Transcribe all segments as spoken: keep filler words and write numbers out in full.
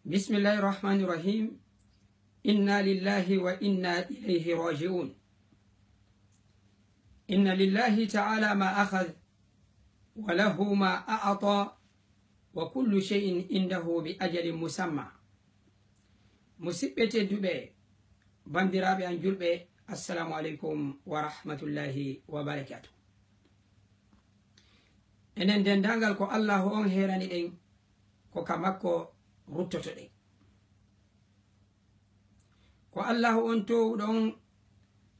بسم الله الرحمن الرحيم. إنا لله وإنا إليه راجعون. إن لله تعالى ما أخذ، وله ما أعطى، وكل شيء عنده بأجل مسمى. Musidɓe tedduɓe, banndiraaɓe am julɓe, assalamu aleykum wa rahmatullahi wa barakatuh. Enen denndaangal, ko Allahu on heerani ɗen, ko ka makko ruttoto ɗen. Ko Allahu on toowuɗo on,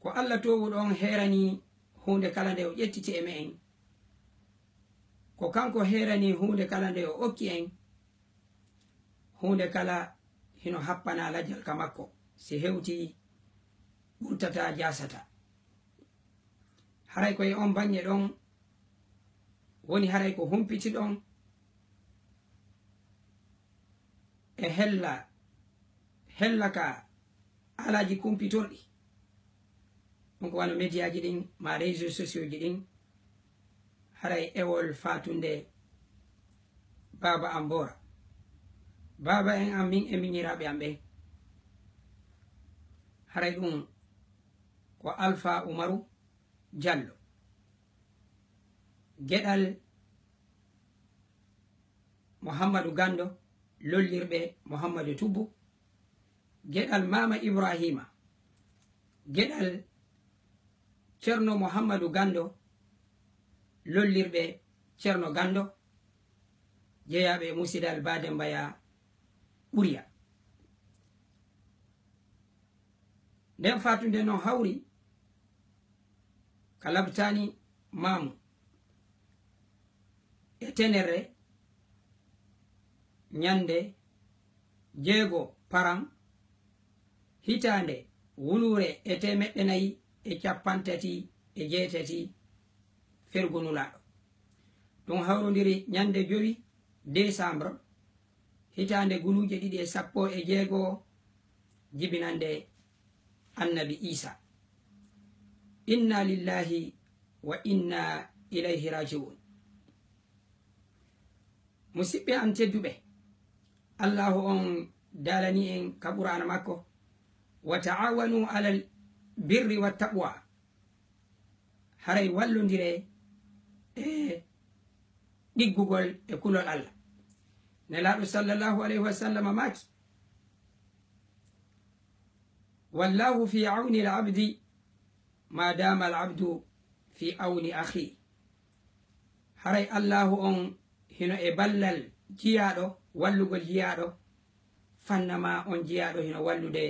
ko Alla toowuɗo on heerani huunde kala nde o ƴettiti e me'en. Ko kanko heerani huunde kala nde o okki en. Huunde kala hino happana lajal ka makko, si hewti ɓurtata jaasata. Haray ko e on baŋŋe ɗon woni haray ko humpitiɗon e hella, hella ka alaaji kumpitorɗi. Ɗum ko wano mediyaaji ɗin, ma réseaux sociaux ji ɗin, haray ewol faatunde baaba am Boora. Baaba en am min e miñiraaɓe am ɓen. Haray ɗum ko Alfa Umaru Jallo. Geɗal Muhammadu Gando, lollirɓe Muhammadu Tubbu. Geɗal Maama Ibrahima. Geɗal Cerno Muhammadu Gando, lollirɓe Cerno Gando, jeyaaɓe e musidal Ba Demba Yaa Ɓuriya. Nden faatunde non hawri ka labtaani maamu e tenerre ñande jeego paran hitaande wuluure e teemeɗɗe nayi e cappanɗe tati e jeetati fergo Nulaaɗo. Ɗum hawrondiri ñande jowi décembre hitaande guluuje ɗiɗi e sappo e jeego jibinande Annabi Iisa. Inna lillahi wa inna ilayhi raji'un. Musidɓe an tedduɓe, Allahu on daalani en ka Qur'aana makko, "Wa ta'awanu alal birri wa taqwa." Haray wallondire e ɗiggugol e kulol Alla. Nelaaɗo sallallahu alayhi wa sallam maaki, "Wallahu fi awni al abdi ma dama al abdu fi awni akhi." Haray Allahu on hino e ballal jiyaaɗo, wallugol jiyaaɗo, fannama on jiyaaɗo hino wallude